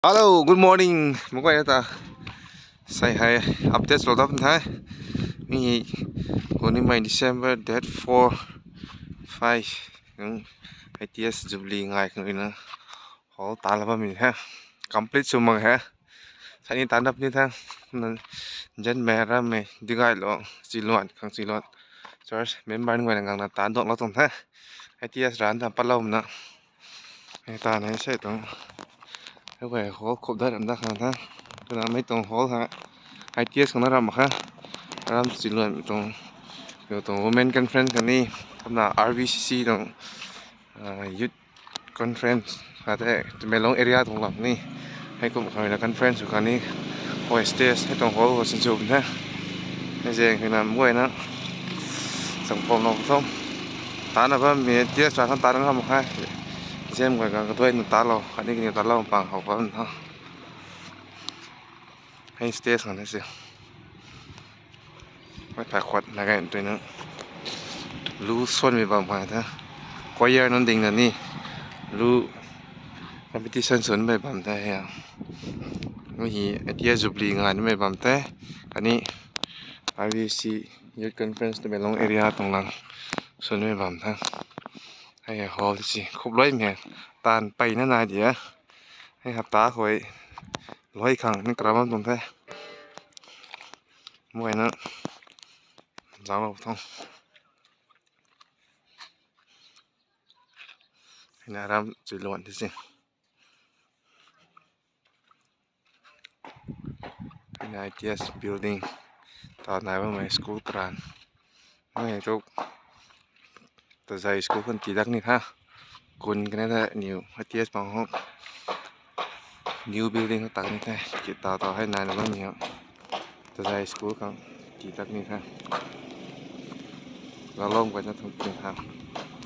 Hello, good morning. ເມື່ອວານນີ້ຕາໃສ່ໃຫ້ອັບເດດໂລດອບນະ. ນີ້ ມື້ນີ້ December date four, five ຍັງ ITS Jubilee ງ່າຍຂຶ້ນອີກນະ. ໂຫ ຕາລະບາມີແຮະ ກຳປລິດຊຸມມັງແຮະ. ສາຍນີ້ຕາດັບນີ້ແທ້ ນັ້ນ Jan Meh Ram Meh Digai Lo Silon Khang Silon Church member ໜຶ່ງໄວ້ນະ ກັງນະ ຕາດອກລາວຕົງແທ້ ITS ຮ້ານຕາປະເລົ່ານະ. ໃຫ້ຕາໃຫ້ໃສ່ຕົງ ໃຫ້ໄວ້ໂຫ ຄົບໄດ້ລຳດັບຂະໜາດນັ້ນ ຂະໜາດໄມ່ຕົງໂຫ ຮະ ITS ຂອງນະ Ram ຄະ Ram Silon ຕົງ ຢູ່ຕົງ Women Conference ກັນນີ້ ກັບນະ RVCC ຕົງ ອ່າ Youth Conference ອາ ແຕ່ Tamenglong area ຕົງຫຼັງນີ້ ໃຫ້ກົມຄອຍນະ Conference ຢູ່ກັນນີ້ ໂອ້ຍ Stage ໃຫ້ຕົງໂຫ ຊິນຊູມແທ້ ໃຫ້ແຈ້ງຄືນຳ ໂອ້ຍນະ ສັງຄົມເນາະ ຜູ້ຊົມ ຕານະ ເພິ່ນມີເຈຍສານຕານະ ທຳໃຫ້ແຈ້ງກ່ອນກັນ ກະດ້ວຍນຳຕາລາວ ອັນນີ້ກະນີ້ຕາລາວປາງເຮົາ ເພິ່ນເນາະ ໃຫ້ Stage ກັນ ໃຫ້ຊິ ໄວ້ພາຄວັດນະ ກະຕົວໜຶ່ງ ລູຊວນໄປບຳໄປເດີ choir ນັ້ນດິງນັ້ນນີ້ ລູ competition ຊວນໄປບຳແທ້ ມີ ITS Jubilee ງານໄປບຳແທ້ ອັນນີ້ RVC Youth Conference Tamenglong area ຕົງຫຼັງ ຊວນໄປບຳແທ້ ໃຫ້ຮອລຊິ ຄົບຮ້ອຍແມ່ ຕານໄປນານາເດຍ ໃຫ້ຮັບຕາຂ້ອຍ ຮ້ອຍຄັ້ງ ນີ້ກະລະມັນຕົງແທ້ ມວຍນະ ລາວເຮົາຕ້ອງ ໃຫ້ນາຣຳຈຸລວນທີ່ຊິ ໃຫ້ນາ ITS Building ຕານາຍວ່າໃໝ່ School Grant ໃຫ້ທຸກ ຕາໃຈສະກູເພິ່ນຕີດັກນີ້ທາ ກຸນກັນແທ້ New ITS ປາງຮອກ New Building ເຂົາຕັກນີ້ແທ້ ກິດຕາຕໍ່ໃຫ້ນາຍນະເບິ່ງນີ້ ຕາໃຈສະກູກັນຕີດັກນີ້ທາ ລະລົມກັນນະທຸກຄົນທາ